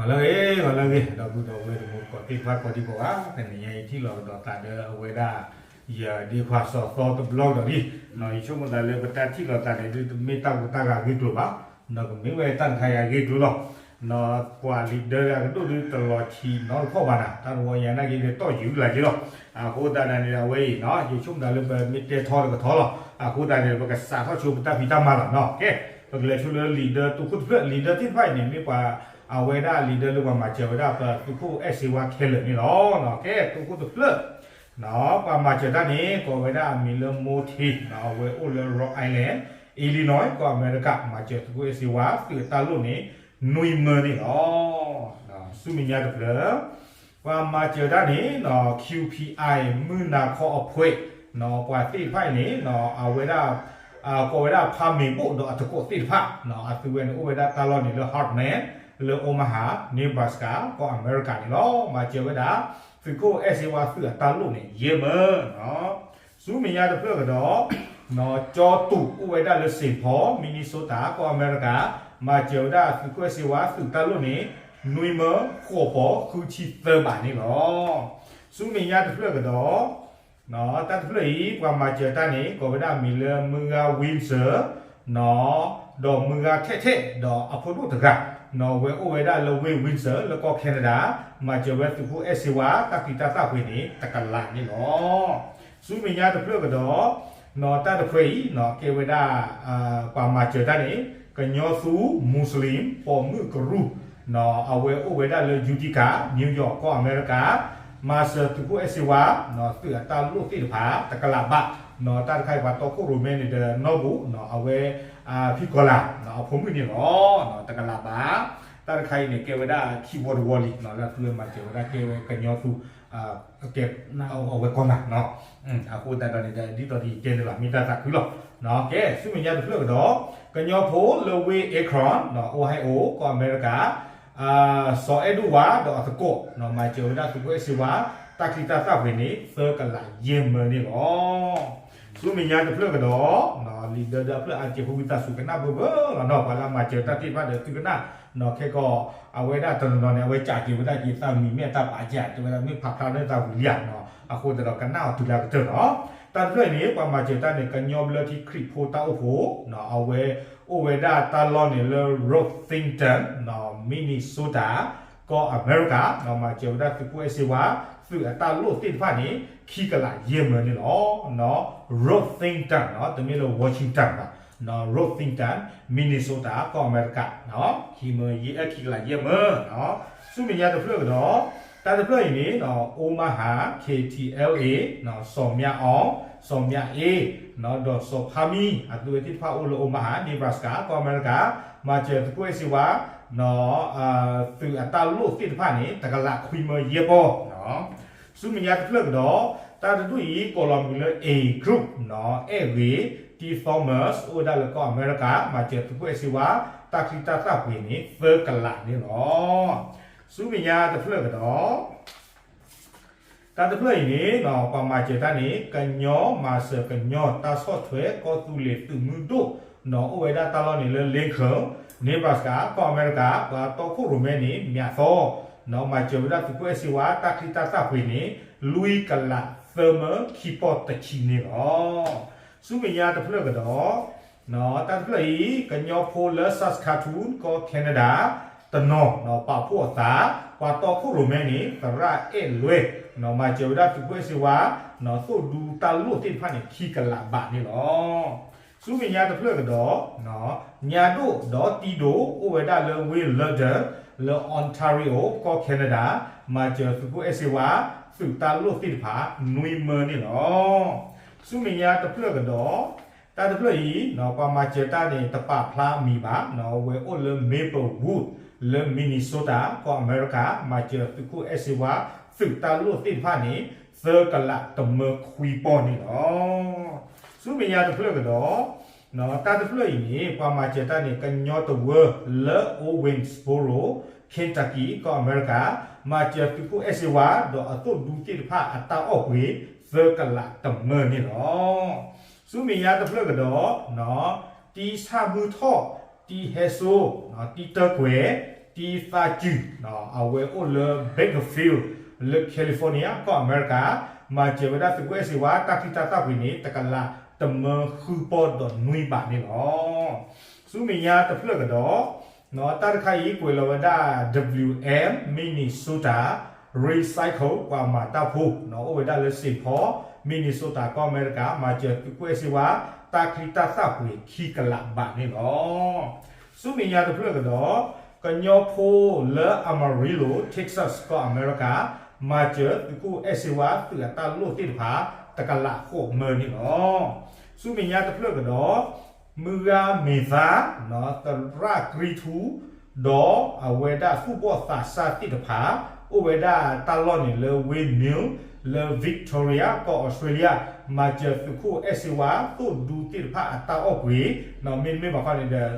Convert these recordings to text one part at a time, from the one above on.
ဂီၤလၢအဂ့ၤ ဂီၤလၢအဂ့ၤ ဒီပုၢ်ဒီဝဲၢ်တံၤသကိးသ့ၣ်တဖၣ်ကိးဒံကိးဂၤ တနံၤညါအံၤထံၣ်လိာ်ကဒီးသးဒီးအဝဲဒၣ် ယဒ့ခွါစီၤသီတဘျီကဒီးလံ. ယဆိကမိၣ်သးလၢပတၢ်ထံၣ်လိာ်သးန့ၣ်ဒုးတမ့ၢ်တၢ်ဂ့ၢ်တၢ်ဂၤအဂ့ၢ်ကျိၤဘၣ်, ဒီးကမ့ၢ်ဝဲတၢ်တခါအံၤအဂ့ၢ်ကျိၤလီၤ. ပှၤလံာ်ဒၢအကဒိၣ်ဒုးတလီၤဆံးနီတခီၣ်ဘၣ်နၤ, တၢ်တဝီညါနာ်က့ဒီးတီၢ်ယုာ်လၢ်က့လီၤ. အဃိသတးဒီးန့ၣ် အဝဲအံၤ ယဆိကမိၣ်သးလၢပမ့ၢ်တဲထီတကထီလီၤ. အဃိသတးန့ၣ် ပကစးထီၣ်ဆိပတၢ်ဖံးတၢ်မၤလီၤနီၤ. ကဲ ပကလဲၤဆိလၢလံာ်ဒၢတုၤခိၣ်တဖျၢၣ်, လံာ်ဒၢသ့ၣ်တဖၣ်အံၤန့ၣ် မ့ၢ်ပှၤအဝဲဒၣ်လံာ်ဒၢလၢပှၤမၤစၢၤဝဲဒၣ်ပသုးခိၣ်အဲၣ်စ့ဝါခဲလၢာ်န့ၣ်လီၤ. ကဲ တုၤခိၣ်တဖျၢၣ် ပှၤမၤစၢၤတၢ်န့ၣ် ကိးဝဲဒၣ်အမံၤလၢ Mo Teh, အဝဲအိၣ်လၢ Rhode Island, Illinois ကီၢ်အမဲရကၤ မၤစၢၤသုးခိၣ်အဲၣ်စ့ဝါ သုးအတၢ်လိၣ်န့ၣ် နွံမၢန့ၣ်လီၤ. ဆူမဲာ်ညါတဖျၢၣ် ပှၤမၤစၢၤတၢ်န့ၣ် QPI မုၢ်နၤခီအဖှဲး ပှၤသ့ၣ်တဖၣ်အံၤန့ၣ် အဝဲဒၣ် ကိးဝဲဒၣ်ဖးမ့ၤဘိၣ်ဒီးအသကိးသ့ၣ်တဖၣ် အသုဝဲန့ၣ်အိၣ်ဝဲဒၣ်တၢ်လီၢ်န့ၣ်လၢ Heartland လၢ Omaha, Nebraska ကီၢ်အမဲရကၤန့ၣ်လီၤ. မၤစၢၤဝဲဒၣ် သုးခိၣ်အဲၣ်စ့ဝါသုးအတၢ်လိၣ်န့ၣ် ယဲၢ်မၢ ဆူမဲာ်ညါတဖျၢၣ်ကဒီး ကၠီတူးအိၣ်ဝဲဒၣ်လၢ Saint Paul, Minnesota ကီၢ်အမဲရကၤ မၤစၢၤဝဲဒၣ်သုးခိၣ်အဲၣ်စ့ဝါသုးတၢ်လိၣ်န့ၣ် နွံမၢ ဃိးပီၤ ဃုဆံသၢဘးန့ၣ်လီၤ. ဆူမဲာ်ညါတဖျၢၣ်ကဒီး တၢ်တဖျၢၣ်အံၤ ပှၤမၤစၢၤတၢ်န့ၣ် ကိးဝဲဒၣ်မံၤလၢမုၢ်ဂၤ Windsor ဒီးမုၢ်ဂၤထဲထဲ ဒီးအဖိဒိၣ်တဂၤ ဝဲအိၣ်ဝဲဒၣ်လၢဝ့ၢ် Windsor လၢကီၢ် Canada မၤစၢၤဝဲသုးခိၣ်အဲၣ်စ့ဝါ တၢ်ချံတၢ်သၣ်ပှ့ၤန့ၣ် တကလးန့ၣ်လီၤ. ဆူမဲာ်ညါတဖျၢၣ်ကဒီး တၢ်တဖျၢၣ်အံၤ ကဲဝဲဒၣ် ပှၤမၤစၢၤတၢ်န့ၣ် ကညီသူ Muslim ပိာ်မုၣ်ကရူၢ် အဝဲအိၣ်ဝဲဒၣ်လၢ Utica, New York ကီၢ်အမဲရကၤ မၤစၢၤသုးခိၣ်အဲၣ်စ့ဝါ သုးအတၢ်လိၣ်သ့ၣ်တဖၣ် တကလးဘး တၢ်တခါအံၤပှၤတီခိၣ်ရိၣ်မဲန့ၣ်ဒီးနီၢ်ဘူၣ် အဝဲ ဖံကီၤလၤ အဖိမုၣ်န့ၣ်လီၤ. တကလးဘး တၢ်တခါအံၤန့ၣ် ကဲဝဲဒၣ်ခံဝီတဝီလံ လၢအသုဝဲမၤစၢၤဝဲဒၣ်ကဲဝဲကညီသူ ကဲ အဝဲကီၢ်နၤ အဃိသတးဒီးန့ၣ် ဒ်သိးယတဲန့ၣ်လီၤ မ့ၢ်တၢ်သးခုလီၤ. ကဲ ဆူမဲာ်ညါတဖျၢၣ်ကဒီး ကညီဖိလၢဝ့ၢ် Akron, Ohio ကီၢ်အမဲရကၤ စီၤအဲၣ်ဒိၣ်ဝါဒီးအသကိး မၤစၢၤဝဲဒၣ်သုးခိၣ်အဲၣ်စ့ဝါ တၢ်ချံတၢ်သၣ်ပှ့ၤန့ၣ် သၢကလးယဲၢ်မၢန့ၣ်လီၤ. ဆူမဲာ်ညါတဖျၢၣ်ကဒီး လံာ်ဒၢဒၢဖျၢၣ်အါကဲးဖိဝံသးစူၤကနၣ်ဘၣ်ဘၣ်လီၤနီၤ ပှၤလၢအမၤစၢၤတၢ်သ့ၣ်တဖၣ်ဒီးသုကနၣ် ခဲကီး အဝဲဒၣ်တနီၤနီၤန့ၣ် အဝဲကးက့ၤဝဲဒၣ်က့ၤသးမံၤမ့ၢ်တၢ်ပာ်ကဲ တဲဝဲဒၣ်မ့ၢ်ဖးဖျါလၢသးဝံၤလံဧါ အဃိသတးဒီးကနၣ်အီၤတုၤလၢအကတၢၢ်လီၤ. တၢ်တဖျၢၣ်အံၤန့ၣ် ပှၤမၤစၢၤတၢ်န့ၣ် ကညီဘျၢထံခရံာ်ဖိတၢ်အိၣ်ဖှိၣ် အဝဲအိၣ်ဝဲဒၣ်တၢ်လီၢ်န့ၣ်လၢ Worthington, Minnesota ကီၢ်အမဲရကၤ မၤစၢၤဝဲဒၣ်သုးခိၣ်အဲၣ်စ့ဝါ သုးအတၢ်လိၣ်သ့ၣ်တဖၣ်န့ၣ် ခံကလးယဲၢ်မၢန့ၣ်လီၤ. Worthington တမ့ၢ်လၢ Washington ဘၣ် Worthington, Minnesota ကီၢ်အမဲရကၤ ခံမၢယဲၢ် ခံကလးယဲၢ်မၢ ဆူမဲာ်ညါတဖျၢၣ်ကဒီး တၢ်တဖျၢၣ်အံၤန့ၣ် Omaha, K T L A, စီၤမၠၣ်အီ, စီၤမၠၣ်အ့, ဒီးစီၤဖါမံ အသုဝဲသ့ၣ်တဖၣ်အိၣ်လၢ Omaha, Nebraska ကီၢ်အမဲရကၤ မၤစၢၤသုးခိၣ်အဲၣ်စ့ဝါ သုးအတၢ်လိၣ်သ့ၣ်တဖၣ်န့ၣ် တကလးခွံမၢယဲၢ်ပီၤ ဆူမဲာ်ညါတဖျၢၣ်ကဒီး တၢ်တဒူၣ်အံၤ ကိးလီၤမုၢ်လၢ A group အဲၣ်ဂ့ၤ T Thomas အိၣ်ဝဲဒၣ်လၢကီၢ်အမဲရကၤ မၤစၢၤသုးခိၣ်အဲၣ်စ့ဝါ တၢ်ချံတၢ်သၣ်ပှ့ၤန့ၣ် သၢကလးန့ၣ်လီၤ. ဆူမဲာ်ညါတဖျၢၣ်ကဒီး တၢ်တဖျၢၣ်အံၤန့ၣ် ပှၤမၤစၢၤတၢ်န့ၣ် ကညီမၤစၢၤကညီတၢ်ဆီၣ်ထွဲကီၢ်သူလ့ၤသုးမုၢ်ဒိၣ် အိၣ်ဝဲဒၣ်တၢ်လီၢ်န့ၣ်လၢ Lincoln, Nebraska ကီၢ်အမဲရကၤ ပှၤတီခိၣ်ရိၣ်မဲန့ၣ် မၠးသီ မၤစၢၤဝဲဒၣ်သုးခိၣ်အဲၣ်စ့ဝါ တၢ်ချံတၢ်သၣ်ပှ့ၤန့ၣ် လွံၢ်ကလးသၢမၢခံပီၢ်တဆံန့ၣ်လီၤ. ဆူမဲာ်ညါတဖျၢၣ်ကဒီး တၢ်တဖျၢၣ်အံၤ ကညီဖိလၢ Saskatoon ကီၢ် Canada တနီၤ ပာ်ဖှိၣ်အသး ပှၤတီခိၣ်ရိၣ်မဲန့ၣ် သရၣ်အဲၣ်လွဲ မၤစၢၤဝဲဒၣ်သုးခိၣ်အဲၣ်စ့ဝါ သိၣ်ဒူတၢ်လိၣ်သ့ၣ်တဖၣ်န့ၣ် ခံကလးဘးန့ၣ်လီၤ. ဆူမဲာ်ညါတဖျၢၣ်ကဒီး ညါဒိၣ်ဒီးတံဒိၣ် အိၣ်ဝဲဒၣ်လၢဝ့ၢ် Lurton လၢ Ontario ကီၢ် Canada မၤစၢၤသုးခိၣ်အဲၣ်စ့ဝါ သုးတၢ်လိၣ်သ့ၣ်တဖၣ် နွံမၢန့ၣ်လီၤ. ဆူမဲာ်ညါတဖျၢၣ်ကဒီး တၢ်တဖျၢၣ်အံၤ ပှၤမၤစၢၤတၢ်န့ၣ် တပာ်ဖျါအမံၤဘၣ် ဝဲအိၣ်လၢ Maplewood လၢ Minnesota ကီၢ်အမဲရကၤ မၤစၢၤသုးခိၣ်အဲၣ်စ့ဝါ သုးတၢ်လိၣ်သ့ၣ်တဖၣ်န့ၣ် သၢကလးတမၢခွံပီၢ်န့ၣ်လီၤ. ဆူမဲာ်ညါတဖျၢၣ်ကဒီး တၢ်တဖျၢၣ်အံၤန့ၣ် ပှၤမၤစၢၤတၢ်န့ၣ် ကညီတဝၢလၢ Owensboro, Kentucky ကီၢ်အမဲရကၤ မၤစၢၤသုးခိၣ်အဲၣ်စ့ဝါ ဒီးအသိၣ်ဒူသ့ၣ်တဖၣ်အတၢ်အီၣ်ပှ့ၤ သၢကလးတမၢန့ၣ်လီၤ. ဆူမဲာ်ညါတဖျၢၣ်ကဒီး တံဆၣ်မုၢ်ထီၣ်, တံဟဲစိ, တံတၢကွဲၤ တံသးကုၢ် အဝဲအိၣ်လၢ Bakersfield လၢ California ကီၢ်အမဲရကၤ မၤစၢၤဝဲဒၣ်သုးခိၣ်အဲၣ်စ့ဝါ တၢ်ချံတၢ်သၣ်ပှ့ၤန့ၣ် တကလးတမၢဃုပီၢ်ဒီးနွံဘးန့ၣ်လီၤ. ဆူမဲာ်ညါတဖျၢၣ်ကဒီး တၢ်တခါအံၤကွဲးလီၤဝဲဒၣ် W M Minnesota Recycle ပှၤမၤတၢ်ဖိ အိၣ်ဝဲဒၣ်လၢ Saint Paul Minnesota ကီၢ်အမဲရကၤ မၤစၢၤသုးခိၣ်အဲၣ်စ့ဝါ တၢ်ချံတၢ်သၣ်ပှ့ၤခံကလးဘးန့ၣ်လီၤ. ဆူမဲာ်ညါတဖျၢၣ်ကဒီး ကညီဖိလၢ Amarillo Texas ကီၢ်အမဲရကၤ မၤစၢၤသုးခိၣ်အဲၣ်စ့ဝါသုးအတၢ်လိၣ်သ့ၣ်တဖၣ် တကလးဃိးမၢန့ၣ်လီၤ. ဆူမဲာ်ညါတဖျၢၣ်ကဒီး မုၢ်ဂၤမ့ၢ်သါ သရၣ်ကြံထူ ဒီးအဝဲဒၣ်သူၣ်ဘီၣ်သးစၢ်သ့ၣ်တဖၣ် အိၣ်ဝဲဒၣ်တၢ်လီၢ်န့ၣ်လၢ Windmill လၢ Victoria ကီၢ်အီစထြ့လယါ မၤစၢၤသုးခိၣ်အဲၣ်စ့ဝါ သိၣ်ဒူသ့ၣ်တဖၣ်အတၢ်အီၣ်ပှ့ၤ မ့တမ့ၢ်ဘၣ်ခီန့ၣ်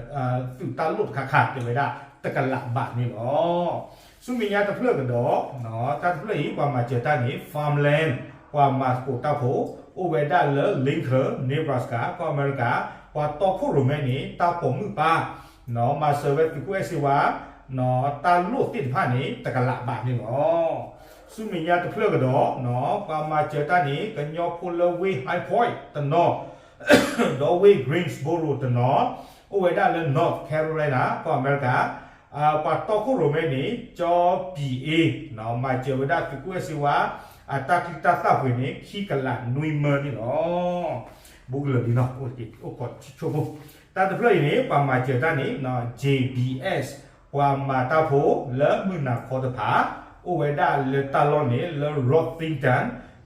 ဒီး သုးတၢ်လိၣ်တခါခါတဲဝဲဒၣ် တကလးဘးန့ၣ်လီၤ. ဆူမဲာ်ညါတဖျၢၣ်ကဒီး တၢ်တဖျၢၣ်အံၤ ပှၤမၤစၢၤတၢ်န့ၣ် Farmland ပှၤမၤသကိးတၢ်ဖိ အိၣ်ဝဲဒၣ်လၢ Lincoln Nebraska ကီၢ်အမဲရကၤ ပှၤတီခိၣ်ရိၣ်မဲန့ၣ် တၢ်ပိာ်မုၣ်ပၢ် မၤစၢၤဝဲသုးခိၣ်အဲၣ်စ့ဝါ တၢ်လိၣ်သ့ၣ်တဖၣ်န့ၣ် တကလးဘးန့ၣ်လီၤ. ဆူမဲာ်ညါတဖျၢၣ်ကဒီး ပှၤမၤစၢၤတၢ်န့ၣ် ကညီဖိလၢဝ့ၢ် High Point တနီၤ ဒီးဝ့ၢ် Greensboro တနီၤ အိၣ်ဝဲဒၣ်လၢ North Carolina ကီၢ်အမဲရကၤ ပှၤတီခိၣ်ရိၣ်မဲန့ၣ် ကၠီပံၤအ့ မၤစၢၤဝဲဒၣ်သုးခိၣ်အဲၣ်စ့ဝါ အတၢ်ချံတၢ်သၣ်ပှ့ၤန့ၣ် ခံကလးနွံမၢန့ၣ်လီၤ. ဘူးကလၢာ်လံနီၤ အိၣ်က့ၤအိၣ်ခိးဆိဖိ တၢ်တဖျၢၣ်အံၤန့ၣ် ပှၤမၤစၢၤတၢ်န့ၣ် J B S ပှၤမၤတၢ်ဖိလၢမုၢ်နၤခီတဖၣ် အိၣ်ဝဲဒၣ်လၢတၢ်လီၢ်န့ၣ် လၢ Worthington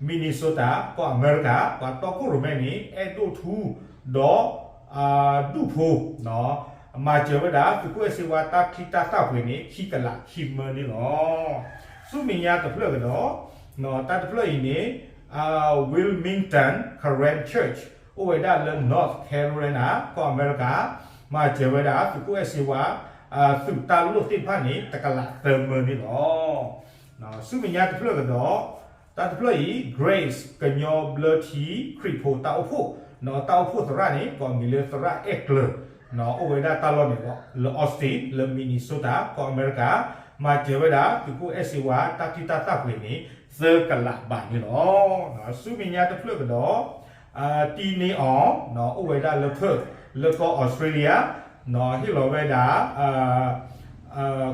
Minnesota ကီၢ်အမဲရကၤ ပှၤတီခိၣ်ရိၣ်မဲန့ၣ် အဲၣ်ဒိၣ်ထူ ဒီး ဒူၣ်ဖိ မၤစၢၤဝဲဒၣ် သုးခိၣ်အဲၣ်စ့ဝါတၢ်ချံတၢ်သၣ်ပှ့ၤန့ၣ် ခံကလးခံမၢန့ၣ်လီၤ. ဆူမဲာ်ညါတဖျၢၣ်ကဒီး တၢ်တဖျၢၣ်အံၤန့ၣ် Wilmington Karen Church အိၣ်ဝဲဒၣ်လၢ North Carolina ကီၢ်အမဲရကၤ မၤစၢၤဝဲဒၣ် သုးခိၣ်အဲၣ်စ့ဝါ သုးတၢ်လိၣ်သ့ၣ်တဖၣ်န့ၣ် တကလးသၢမၢန့ၣ်လီၤ. ဆူမဲာ်ညါတဖျၢၣ်ကဒီး တၢ်တဖျၢၣ်အံၤ Grace ကညီဘျၢထံခရံာ်ဖိတၢ်အိၣ်ဖှိၣ် တၢ်အိၣ်ဖှိၣ်သရၣ်န့ၣ် ကိးမံၤလၢသရၣ်အဲၣ်ကျၢၤ အိၣ်ဝဲဒၣ်တၢ်လီၢ်န့ၣ်လီၤ လၢ Austin လၢ Minnesota ကီၢ်အမဲရကၤ မၤစၢၤဝဲဒၣ် သုးခိၣ်အဲၣ်စ့ဝါ တၢ်ချံတၢ်သၣ်ပှ့ၤန့ၣ် သၢကလးဘးန့ၣ်လီၤ. ဆူမဲာ်ညါတဖျၢၣ်ကဒီး တံန့အီၤ အိၣ်ဝဲဒၣ်လၢ Perth လၢကီၢ်အီစထြ့လယါ ဟ့ၣ်လီၤဝဲဒၣ်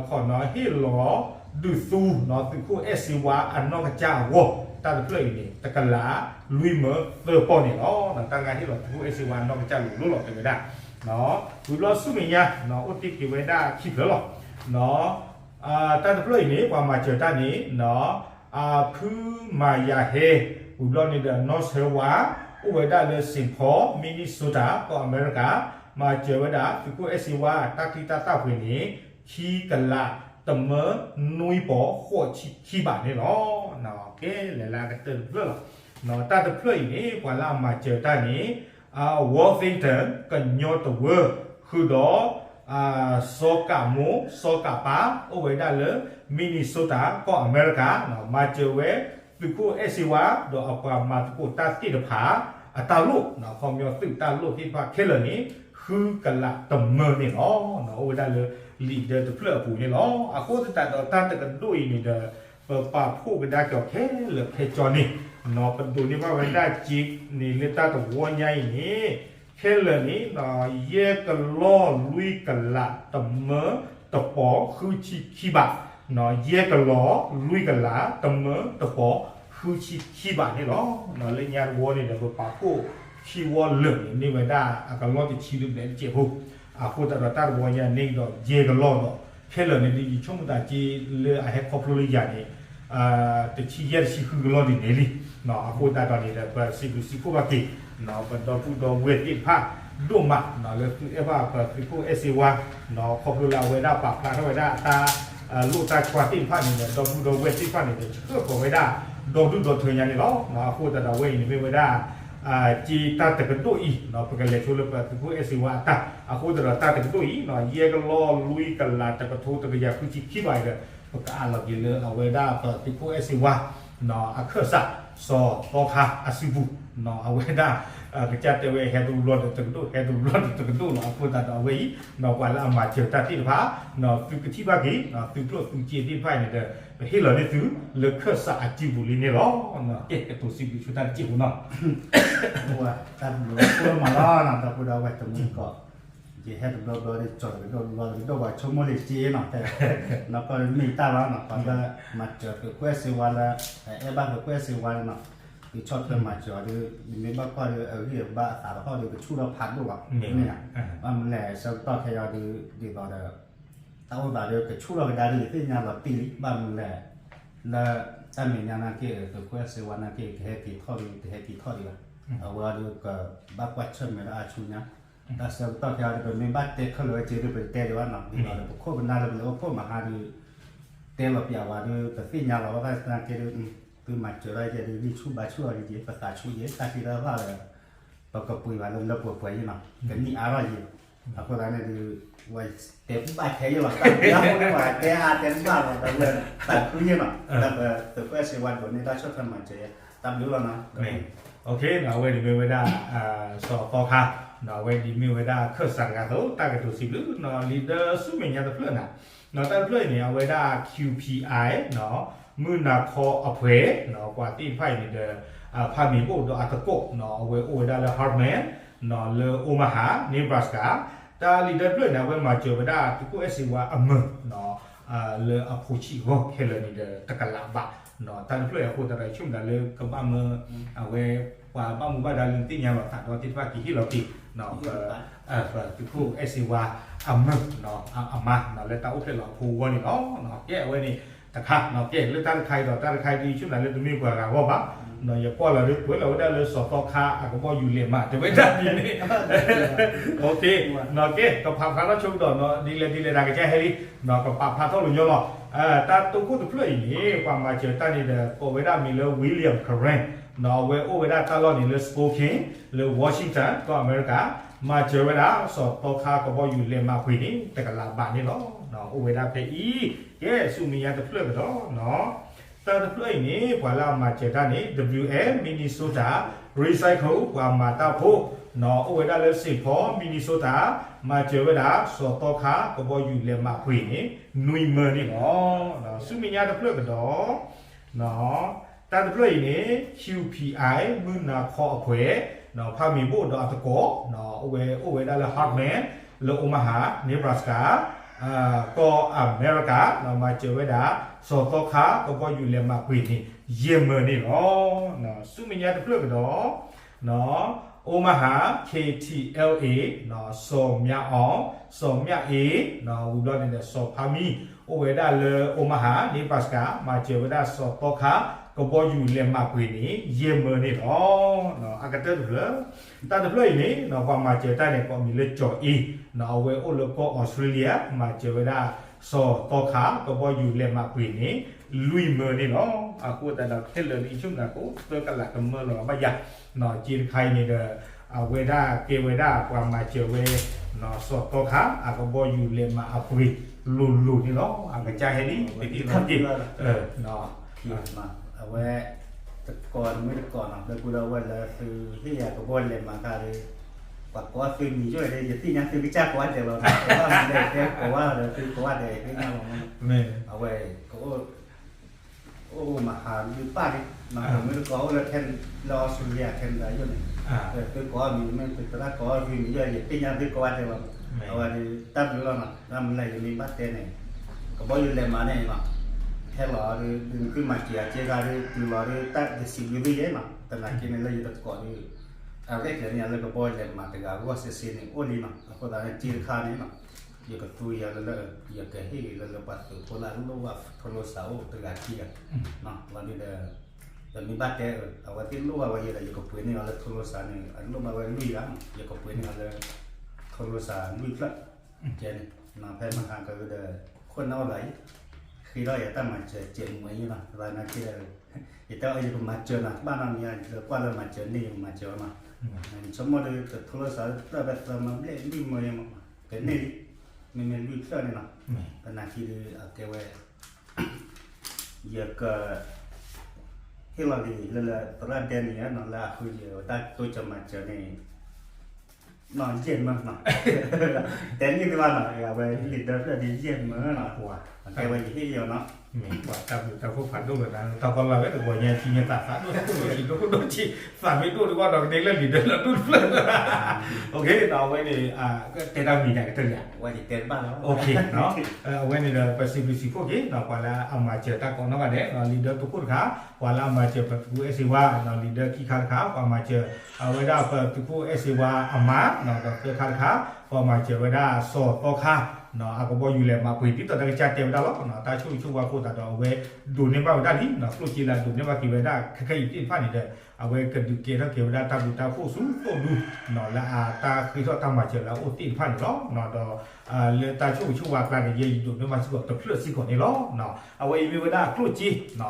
ခီနီၤ ဟ့ၣ်လီၤဒုးသူ သုးခိၣ်အဲၣ်စ့ဝါအနီၢ်ကစၢ်အဂီၢ် တၢ်တဖျၢၣ်အံၤန့ၣ် တကလးလွံၢ်မၢသၢပီၢ်န့ၣ်လီၤ. တၢ်ဂၤဟ့ၣ်လီၤသုးခိၣ်အဲၣ်စ့ဝါအနီၢ်ကစၢ်လိၤလိၤလီၤတဲဝဲဒၣ် ဝံၤဘျီဆူမဲာ်ညါ အိၣ်တ့ၢ်က့ၤဝဲဒၣ်ခံဖျၢၣ်လီၤ. တၢ်တဖျၢၣ်အံၤန့ၣ် ပှၤမၤစၢၤတၢ်န့ၣ် ဖုမၤယၤဟဲ ဝံၤဘျီန့ၣ်ဒီး နီၢ်ဆၢဝါ အိၣ်ဝဲဒၣ်လၢ Saint Paul Minnesota ကီၢ်အမဲရကၤ မၤစၢၤဝဲဒၣ် သုးခိၣ်အဲၣ်စ့ဝါ တၢ်ချံတၢ်သၣ်ပှ့ၤန့ၣ် ခံကလးတမၢနွံပီၢ်ဃိးဆံခံဘးန့ၣ်လီၤ. ကဲလဲၤလၢအကတၢၢ်တဖျၢၣ်လီၤ. တၢ်တဖျၢၣ်အံၤန့ၣ် ပှၤလၢအမၤစၢၤတၢ်န့ၣ် Worthington ကညီတဝၢ ဃုာ်ဒီး စီၤကးမိၢ် စီၤကးပၤ အိၣ်ဝဲဒၣ်လၢ Minnesota ကီၢ်အမဲရကၤ မၤစၢၤဝဲ သုးခိၣ်အဲၣ်စ့ဝါ ဒီးအပှၤမၤသကိးတၢ်သ့ၣ်တဖၣ် အတၢ်လိၣ် ခီပညီသုးတၢ်လိၣ်သ့ၣ်တဖၣ်ခဲလၢာ်န့ၣ် ဃုကလးတမၢန့ၣ်လီၤ. အိၣ်ဝဲဒၣ်လၢ လံာ်ဒၢတဖျၢၣ်အပူၤန့ၣ်လီၤ. အဃိသတးဒီးတၢ်တကဒိၣ်အံၤန့ၣ်ဒီး ပပာ်ဖှိၣ်ကဒါက့ၤအီၤခဲလၢာ်ခဲဆ့န့ၣ် ပဒိးန့ၢ်ဘၣ်ဝဲဒၣ်စ့န့ၣ်လၢတၢ်တဝီညါအံၤန့ၣ် ခဲလၢာ်န့ၣ် ယဲၢ်ကလီၢ်လွံၢ်ကလးတမၢတပီၢ်ဃုဆံခံဘး, ယဲၢ်ကလီၢ်လွံၢ်ကလးတမၢတပီၢ်ဃုဆံခံဘးန့ၣ်လီၤ. လၢညါတဝီန့ၣ်ဒီး ပပာ်ဖှိၣ်ခံဝီလၢာ်န့ၣ် န့ၢ်ဝဲဒၣ်အကလီၢ်တဆံလၢဘျဲၣ်တစဲးဖိ, အဃိသတးဒီးတၢ်တဝီညါန့ၣ်ဒီး ယဲၢ်ကလီၢ်ဒီး ခဲလၢာ်န့ၣ်ဒ်ယဆိကမိၣ်သးက့လၢအဟဲခီဖျိလၢယၤန့ၣ် တဆံယဲၢ်တဆံဃုကလီၢ်ဒ်န့ၣ်လံ. အဃိသတးဒီးန့ၣ်ဒီး ပစံးဘျုးစံးဖှိၣ်ဘၣ်က့ၤ ပဒီပုၢ်ဒီဝဲၢ်သ့ၣ်တဖၣ်ဒိၣ်မး လၢသုအဲၣ်ဘၣ်ပသုးခိၣ်အဲၣ်စ့ဝါ ခီဖျိလၢအဝဲဒၣ်ပာ်ဖျါထီၣ်ဝဲဒၣ်အတၢ်လိၣ်တၢ်ဆှါသ့ၣ်တဖၣ်န့ၣ်ဒီး ဒီပုၢ်ဒီဝဲၢ်သ့ၣ်တဖၣ်န့ၣ်ဒီး ဆှၢဃီၤဝဲဒၣ်ဒီဒူၣ်ဒီထၢညါန့ၣ်လီၤ. အဃိသတးဒီးအဝဲအံၤန့ၣ်မ့ၢ်ဝဲဒၣ် စ့တၢ်တကဒိၣ်အံၤ ပကလဲၤဆိလၢပသုးခိၣ်အဲၣ်စ့ဝါအတၢ် အဃိသတးဒီးတၢ်တကဒိၣ်အံၤ ယဲၢ်ကလီၢ်လွံၢ်ကလးတကထိတကယၤဃုဆံခံဘးအံၤဒီး ပကအးလီၤက့ၤလၢအဝဲဒၣ်ပသုးခိၣ်အဲၣ်စ့ဝါ အခၢၣ်စး စီၤသီခါအစုပူၤ အဝဲဒၣ် ကစၢ်တဲဝဲဟဲတဘျီဒီးတကဒိၣ် ဟဲတဘျီဒီးတကဒိၣ်လီၤ. အဃိသတးဒီးအဝဲအံၤ ပှၤလၢအမၤစၢၤတၢ်သ့ၣ်တဖၣ် သုကထံၣ်ဘၣ်က့ၤ သုကျိၣ်သုစ့သ့ၣ်တဖၣ်အံၤန့ၣ်ဒီး ပဟ့ၣ်လီၤန့ၢ်သု လၢခၢၣ်စးအစုပူၤလံန့ၣ်လီၤ. ကဲ ကတိၤစံးဘျုးဆိတၢ်တစဲးဖိနီၤ တၢ်ဘျုးလီၤ ပမၤလီၤနီၤ ဒီပုၢ်ဒီဝဲၢ်တမူတကိး ယဟဲတဘျီဘျီဒီး ကၠီၤတကဒိၣ်ဘျီတကဒိၣ် ပှၤဆိကမိၣ်လံက့နီၤ နီၢ်ကီၢ်မ့ၢ်တၢ်လီၤနီၤ ပှၤလၢ မၤစၢၤသုးခိၣ်အဲၣ်စ့ဝါလၢ အဲၣ်ဘၣ်သုးခိၣ်အဲၣ်စ့ဝါလီၤနီၤ သုဆီၣ်ထွဲမၤစၢၤအီၤဒီး ယမ့ၢ်ဘၣ်ကွၢ်ဒီး အဂံၢ်အဘါအသးတဟီၣ်ဒီး ကဆူၣ်ထီၣ်ဖးဒိၣ်လီၤ မ့ၢ်ဧါ ဘၣ်မနုၤလဲၣ် ဆၢကတီၢ်ခဲအံၤဒီး ဒ်သိးဒီး တၢ်အိၣ်သးဒီး ကဆူၣ်ထီၣ်ကဒါဒီး ယသ့ၣ်ညါလီၤတံၢ်လံ ဘၣ်မနုၤလဲၣ် လၢ တၢ်မဲာ်ညါနာ်က့ သုးခိၣ်အဲၣ်စ့ဝါနာ်က့ ကဟဲက့ၤထီၣ်ဒီး ကဟဲက့ၤထီၣ်ဒံးဘၣ် အဝဲအံၤဒီး ကဘၣ်ကွၢ်ဆၢၣ်မဲာ်ဒီးအါဆူညါ တၢ်ဆၢကတီၢ်ခဲအံၤဒီး ပမ့ၢ်ဘၣ်တဲခဲလၢာ်ဝဲက့ၤဒီး ပတတဲဒံးဘၣ်နီၤ ဒ်သိးဒီး ပခိၣ်ပနၢ်လၢပလဲၤအိၣ်ဖှိၣ်မဟါဒီး တဲလီၤပျးဝဲဒီး ပသ့ၣ်ညါလီၤဝဲသနာ်က့ဒီး သုမၤစၢၤဒၣ်ယဲဒီး ဂံၢ်ဆူၣ်ဘါဆူၣ်အီၤဒ်ယဲ ပသးဆူၣ်ယဲ တၢ်သံတၢ်ဘၣ်ဒီး ပကပှ့ၤဘၣ်လၢလၢပှဲၤပှဲၤယဲနီၤ ကနံၣ်အါထီၣ်ယဲ အဃိသတးန့ၣ်ဒီး ဝဲတဲဘၣ်ထဲယဲလီၤ တၢ်ဘျုးအဃိန့ၣ် ပှၤတဲအါတဲတဘၣ်လီၤ တၢ်ဘျုး သးခုယဲနီၤ လၢပသုးခိၣ်အဲၣ်စ့ဝါဒိးန့ၢ်တၢ်ဆီၣ်ထွဲမၤစၢၤယဲ တၢ်ဘျုးလီၤနီၤ အဝဲန့ၣ်မ့ၢ်ဝဲဒၣ် စီၤသီခါ အဝဲဒ်မ့ၢ်ဝဲဒၣ်ခၢၣ်စးတဂၤအသိး တၢ်ကတိၤစံးဘျုးနီၤ လံာ်ဒၢဆူမဲာ်ညါတဖျၢၣ်နီၤ တၢ်တဖျၢၣ်အံၤန့ၣ် အဝဲဒၣ် Q P I မုၢ်နၤခီအဖှဲး ပှၤသ့ၣ်တဖၣ်အံၤန့ၣ်ဒီး ဖးမံၤဘိၣ်ဒီးအသကိး အဝဲအိၣ်ဝဲဒၣ်လၢ Heartland လၢ Omaha Nebraska တၢ်လံာ်ဒၢတဖျၢၣ်န့ၣ် အဝဲမၤစၢၤဝဲဒၣ်သုးခိၣ်အဲၣ်စ့ဝါအမုၢ် လၢအဖိဆံးဂီၢ်ခဲလၢာ်န့ၣ်ဒီး တကလးဘး တၢ်တဖျၢၣ်အံၤအဃိသတးဒီး ဆိကမိၣ်တၢ်လၢကဘၣ်မၢ အဝဲ ပှၤဘၣ်မူဘၣ်ဒါလၢသ့ၣ်ညါလီၤသးဒီးသ့ၣ်တဖၣ်က့ၤဟ့ၣ်လီၤက့ၤ သုးခိၣ်အဲၣ်စ့ဝါအမုၢ် အမါ လၢတၢ်အိၣ်ဖျဲၣ်လီၤအဖိအဂီၢ်န့ၣ်လီၤ. ကဲအဝဲန့ၣ် တခါ ကဲလၢတၢ်တခါအံၤဒီး တၢ်တခါအံၤဒ်ဆိကမိၣ်တၢ်လၢတမ့ၢ်ပှၤဂၤအဂီၢ်ဘၣ် ယကွၢ်လီၤဒီးကွဲးလီၤဝဲဒၣ်လၢစီၤသီခါအကဘီယူၤလဲၤမး တဲဝဲဒၣ်ဒ်န့ၣ် ကဲ ကဖးဖျါထီၣ်ဆိကတီၢ်နီၤ ဒ်လဲၣ်ဒ်လဲၣ်တၢ်ကစၢ်ဟဲလံ ကပာ်ဖျါထီၣ်လိာ်ညီလီၤ. တၢ်တိခိၣ်တဖျၢၣ်အံၤန့ၣ် ပှၤမၤစၢၤတၢ်န့ၣ်ဒီး ကိးဝဲဒၣ်မံၤလၢ William Karen အဝဲအိၣ်ဝဲဒၣ်တၢ်လီၢ်န့ၣ်လၢ Spokane လၢ Washington ကီၢ်အမဲရကၤ မၤစၢၤဝဲဒၣ်စီၤသီခါကဘီယူၤလဲၤမးပှ့ၤန့ၣ် တကလးဘးန့ၣ်လီၤ. အိၣ်ဝဲဒၣ်ဖဲအံၤ ကဲဆူမဲာ်ညါတဖျၢၣ်ကဒီး တၢ်တဖျၢၣ်အံၤန့ၣ် ပှၤလၢအမၤစၢၤတၢ်န့ၣ် W M Minnesota Recycle ပှၤမၤတၢ်ဖိ အိၣ်ဝဲဒၣ်လၢ Saint Paul Minnesota မၤစၢၤဝဲဒၣ် စီၤသီခါကဘီယူၤလဲၤမးပှ့ၤန့ၣ် နွံမၢန့ၣ်လီၤ. ဆူမဲာ်ညါတဖျၢၣ်ကဒီး တၢ်တဖျၢၣ်အံၤန့ၣ် Q P I မုၢ်နၤခီအဖှဲး ဖးမံၤဘိၣ်ဒီးအသကိး အိၣ်ဝဲအိၣ်ဝဲဒၣ်လၢ Heartland လၢ Omaha Nebraska ကီၢ်အမဲရကၤ မၤစၢၤဝဲဒၣ် စီၤသီခါကဘီယူၤလဲၤမးပှ့ၤန့ၣ် ယဲၢ်မၢန့ၣ်လီၤ. ဆူမဲာ်ညါတဖျၢၣ်ကဒီး Omaha K T L A စီၤမၠၣ်အီၣ် စီၤမၠၣ်အ့ ဝံၤဘျီန့ၣ်ဒီး စီၤဖါမံ အိၣ်ဝဲဒၣ်လၢ Omaha Nebraska မၤစၢၤဝဲဒၣ်စီၤသီခါ ကဘီယူၤလဲၤမးပှ့ၤန့ၣ် ယဲၢ်မၢန့ၣ်လီၤ. အကတၢၢ်တဖျၢၣ် တၢ်တဖျၢၣ်အံၤန့ၣ် ပှၤမၤစၢၤတၢ်န့ၣ် ကိးမံၤလၢကၠီၤအ့ အဝဲအိၣ်လၢကီၢ်အီစထြ့လယါ မၤစၢၤဝဲဒၣ် စီၤသီခါ ကဘီယူၤလဲၤမးပှ့ၤန့ၣ် လွံၢ်မၢန့ၣ်လီၤ. အဃိသတးဒီးခဲလၢာ်န့ၣ် ယဆိကမိၣ်သးကိးသၢကလးကမၢလီၤဘၣ်ယၤ က့တခါအံၤန့ၣ်ဒီး အဝဲဒၣ်ကဲဝဲဒၣ်ပှၤမၤစၢၤဝဲ စီၤသီခါ အကဘီယူၤလဲၤမးအပှ့ၤလိၤလိၤန့ၣ်လီၤ. အကစၢ်ဟဲလံ ပတံၤထီၣ်က့ၢ် အဝဲ တကိးတမ့ၢ်တကိးနီၤ လၢပူၤဒီးဝဲလၢသုဟ့ၣ်ယၤကဘီလဲၤမးခါဒီး ပှၤကိးသုမံၤယိၣ်ဒီး ယသ့ၣ်ညါသုကစၢ်ကိးဂၤဒဲးလီၤ ကိးဂၤဒဲးတဲကိးဂၤဒီး သုကိးဂၤဒဲးသ့ၣ်ညါလီၤ အဝဲ ကအိၣ် အိၣ်မဟါဒုးပၢ်လံ တမ့ၢ်တကိးအိၣ်လၢ လၢ Australia Canada ယိၣ်န့ၣ် သုကိးမံၤမ့ၢ်သုသရၣ်ကိးသုမံၤယိၣ် ယသ့ၣ်ညါသုကိးဂၤဒဲးလီၤ အဝဲဒီးတၢ်ဘျုးလီၤနီၤ ဘၣ်မနုၤလဲၣ် ယမ့ၢ်ဘၣ်တဲန့ၣ် ကဘီယူၤလဲၤမးန့ၣ်နီၤ ဟဲလီၤဒီး သုမၤစၢၤအက့ခါဒီး တုၤလီၤဒီး တၢ်ယစံးဘျုးသုယဲနီၤ သနာ်က့န့ၣ်လၢယတကိးဒီး အရဲၣ်ကျဲၤန့ၣ် လၢကဘီယူၤလဲၤမးတဂၤအဂီၢ်စ့စ့န့ၣ် အိၣ်လံနီၤ အဃိသတးန့ၣ်က့တခါန့ၣ်နီၤ ယကသူယၤလၢလၢ ယကဟ့ၣ်လၢလၢပှၤသုးဖိလၢအလိၣ်ဘၣ်ထိလိစးအိၣ်တဂၤခံဂၤ လီၤဒုးဒီး ပမ့ၢ်ဘၣ်တဲအၢ အဝဲသ့ၣ်လိၣ်ဘၣ်ဝဲယဲဒီး ယကပှ့ၤန့ၢ်အီၤလၢထိလိစးန့ၣ် အလိၣ်ဘၣ်ဝဲလွံၢ်ဂၤ ယကပှ့ၤန့ၢ်အီၤလၢ ထိလိစးလွံၢ်ဖျၢၣ် ကဲန့ၣ် ဖဲမဟါကဒီး ခိၣ်နၢ်အိၣ်ဂၤအံၤ ဃ့ထီၣ်ယတၢ်မၤစၢၤစဲးမွဲအံၤလီၤ သနာ်က့ဒီး ယတဲအီၤယကမၤစၢၤနၤ ဘၣ်နီတမံၤယကွၢ်လၢမၤစၢၤန့ၢ်ယကမၤစၢၤအီၤမး ဆိကမိၣ်ဒီး တထိလိစးတဖျၢၣ်ဖဲသၢမၢဘျဲၣ်လွံၢ်မၢယဲမး ကန့ၢ်လံ မ့မ့ၢ်လွံၢ်ဖျၢၣ်န့ၣ်လီၤ သနာ်က့ဒီး အကဲဝဲ ယက ဟ့ၣ်လီၤလံ လၢလၢသရၣ်ဒဲန့ၣ်နီၤ လၢအဃုယဲၤဝဲတၢ်တိစၢၤမၤစၢၤန့ၣ် နီၤ ယဲၢ်မၢနီၤ တဲန့ၢ်သ့ဘၣ်နီၤ အဝဲလံာ်ဒၢဖျၢၣ်ဒ်ယဲၢ်မၢနီၤ ပှၤ တဲဝဲယဟ့ၣ်ယီၤနီၤ မ့ၢ်ပှၤတၢ်ဘျုးတၢ်ဖှိၣ်ဖးဒိၣ်လၢၤ တၢ်ကီလၢ်ဝဲတကီၢ်ညါ ထံညါသးသးဒိၣ်ဒိၣ်ထံဒိၣ်ဒိၣ်ထံ သးမ့ၢ်ဒိၣ်ဒံးဘၣ်ဒီး ကဒ့လၢလံာ်ဒၢလၢဒိၣ်တဖျၢၣ် အဝဲန့ၣ် တဲတၢ်မံၤဒၣ်ကတၢၢ်လံ အဝဲန့ၣ်ဒီး ပစံးဘျုးစံးဖှိၣ်က့ၤ ပှၤလၢအမၤစၢၤတၢ်ကိးနီၢ်ဂၤဒဲး လံာ်ဒၢတခိၣ်တခါ ပှၤလၢအမၤစၢၤတၢ်ကိးနီၢ်ဂၤဒဲး လံာ်ဒၢသုးခိၣ်တခါ ပှၤမၤစၢၤ လံာ်ဒၢခံခါတခါ ပှၤမၤစၢၤ အဝဲဒၣ်ပသုးခိၣ်အဲၣ်စ့ဝါအမါ ဒီးသၢခါတခါ ပှၤမၤစၢၤဝဲဒၣ်စီၤသီခါ အကဘီယူၤလဲၤမၤပှ့ၤ ဒ်သိးတၢ်ကစၢ်တဲဝဲဒၣ်လီၤ တၢ်ဆိၣ်ဂ့ၤဆိၣ်ဝါအဃိသတးဒီး အဝဲဒိးန့ၢ်ဘၣ်ဝဲဒၣ်လံ ကျိၣ်စ့လၢအဒိးန့ၢ်ဘၣ်က့ၤဝဲဒၣ် ခဲခဲအံၤသ့ၣ်တဖၣ်န့ၣ်ဒီး အဝဲကဒုးကဲထီၣ်က့ၤဝဲဒၣ်တၢ်ဘျုးတၢ်ဖှိၣ်ဆူသိၣ်ဒူ လၢအတၢ်ဃ့ထီၣ်တၢ်မၤစၢၤလၢအအိၣ်သ့ၣ်တဖၣ်န့ၣ်လီၤ. ဒီး လၢတၢ်ဆိၣ်ဂ့ၤဆိၣ်ဝါအကျါန့ၣ် ယဲယဒိးန့ၢ်ဘၣ်စ့ၢ်ကီးတဖျၢၣ်စ့ၢ်ကီးန့ၣ်လီၤ. အဝဲအံၤမ့ၢ်ဝဲဒၣ်အကျိၣ်စ့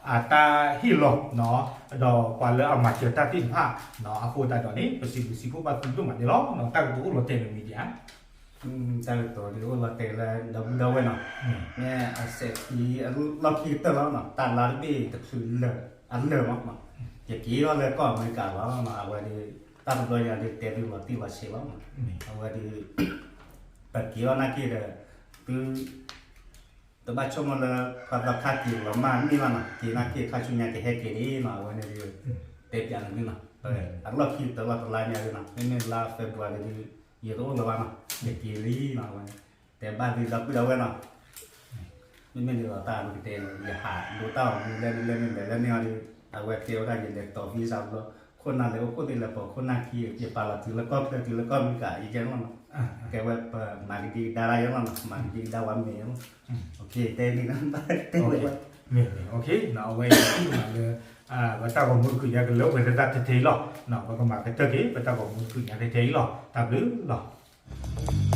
အတၢ်ဟ့ၣ်လီၤ ဒီးပှၤလၢအမၤစၢၤတၢ်သ့ၣ်တဖၣ် အဃိသတးဒီးန့ၣ် ပစံးဘျုးစံးဖှိၣ်ဘၣ်သုဒိၣ်မးန့ၣ်လီၤ. တၢ်ကတိၤအိၣ်လီၤတဲာ်လၢ media တၢ်ကတိၤဒ်အိၣ်လီၤတဲာ်လၢဒီပုၢ်ဒီဝဲၢ်နီၤ, မ့ၢ်အစဲးခံအလီၢ်ခံကတၢၢ်လီၤနီၤ, တၢ်လါတဘ့ၣ်တချုးလၢာ်အလၢာ်မး, ယက့ၤထီၣ်လၢကီၢ်အမဲရကၤလီၤနီၤ, အဝဲဒီး တၢ်တဘျီညါဒီးတဲသုလီၤတံၢ်လီၤဆဲးလီၤနီၤ, အဝဲဒီး ပက့ၤထီၣ်နာ်က့ဒီး သု တဘၣ်ဆိကမိၣ်လၢ ပှၤသီခါက့ၤလီၤမၢ်န့ၢ်ဘၣ်နီၤ, က့ၤနာ်က့ ခါဆူညါကဟဲက့ၤလံနီၤ, အဝဲန့ၣ်ဒီး တဲပျးန့ၣ်နီၤ, အလီၢ်ခံကတၢၢ်လီၤတလါညါဒီးနီၤ, မ့မ့ၢ်လါ February ဒီး ယတအိၣ်လၢၤဘၣ်နီၤ, ယက့ၤလံနီၤ, အဝဲ တဲဘၣ်သုဒီပုၢ်ဒီဝဲၢ်နီၤ, မ့မ့ၢ်ဒ်သိးတၢ်အံၤကတဲန့ၣ် ယဟးဒိတၢ်ဂီၤမူလၢန့ၣ်လၢန့ၣ်လဲၤလၢန့ၣ်အီၤဒီး အဝဲတဲဝဲဒၣ်ယလဲၤတီၤ visa ဘျီ, ခိၣ်နၢ်လဲၤအိၣ်ခိၣ်သ့ၣ်လဲၤပိာ်ခိၣ်နၢ်ခံ ယပာ်လီၤတုၤလၢကီၢ်ချၢတုၤလၢကီၢ်အမဲရကၤ ယကဲလီၤနီၤ, ကဲဝဲပမၤကဒံကဒါတၢ်ယဲလီၤနီၤ, မၤကဒံကဒါဝဲမ့ၢ်လီၤ, တဲန့ၣ် တဲဝဲ မ့ၢ်မ့ၢ် အဝဲအံၤလၢ ပတၢ်ဂီၤမူတကုာ်ညါကလၢပှဲၤလၢတၢ်ထဲထဲအံၤလီၤ, ပကမၤကတၢၢ်က့ၤ ပတၢ်ဂီၤမူတကုာ်ညါထဲထဲအံၤလီၤ, တၢ်ဘျုးလီၤ.